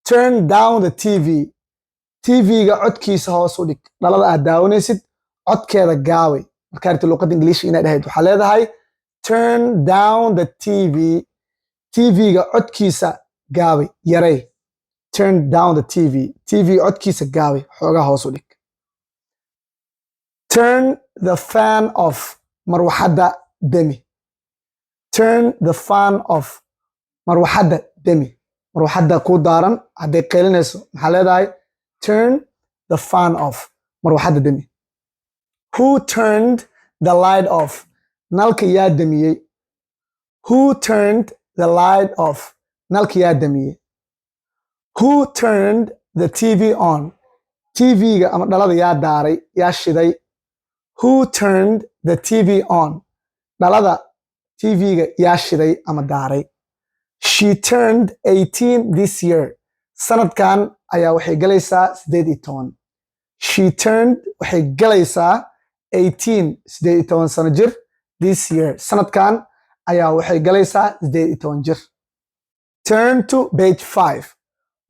Turn down the TV. TV-ga codkiisa hoos u dhig. Dhalada aad daawanaysid codkeeda gaaway. Markaa rabtid luqadda Ingiliishka inaad dhahayd, waxaa leedahay "Turn down the TV." TV-ga codkiisa gaabay, yaray. Turn down the TV. TV codkiisa gaabay, xoogaa hoos u dhig. Turn the fan off. Marwaxadda demi. Turn the fan off. Marwaxadda demi. Marwaxadda kuu daaran hadday qaylinayso, maxaa leedahay? "Turn the fan off." Marwaxadda demi. Who turned the light off? Nalka yaa demiyey? Who turned the light off? Nalka yaa damiyey? Who turned the TV on? TV-ga ama dhalada yaa daaray, yaa shiday? Who turned the TV on? Dhalada TV-ga yaa shiday ama daaray? She turned 18 this year. Sanadkan ayaa waxay galaysaa 18. She turned, waxay galaysaa, 18, 18 sano jir, this year. Sanadkan ayaa waxay galaysaa 18 jir. Turn to page 5.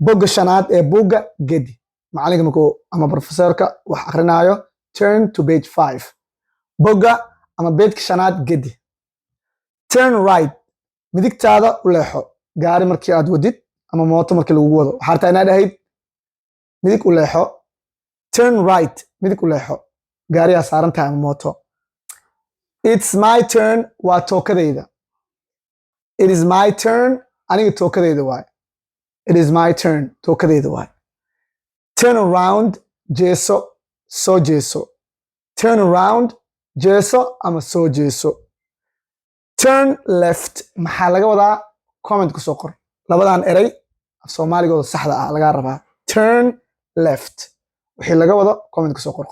Bogga shanaad ee buugga gedi. Macalinka markuu ama professorka wax akrinaayo, "Turn to page 5." Bogga ama page-ka shanaad gedi. Turn right. Midigtaada u leexo. Gaari markii aad wadid ama mooto markii lagugu wado, waxaa rabtaa inaad dhahayd "Midig u leexo." Turn right. Midig u leexo. Gaariyaa saaran tahay ama mooto. It's my turn. Waa tookadayda. It is my turn. Aniga tookadayda waay. It is my turn. Tookadayda waay. Turn around. Jeeso, soo jeeso. Turn around. Jeeso ama soo jeeso. Turn left maxaa laga wadaa? Comment ku soo qor. Labadan eray af Soomaaligooda saxda ah lagaa rabaa. Turn left wixii laga wado comment ku soo qor.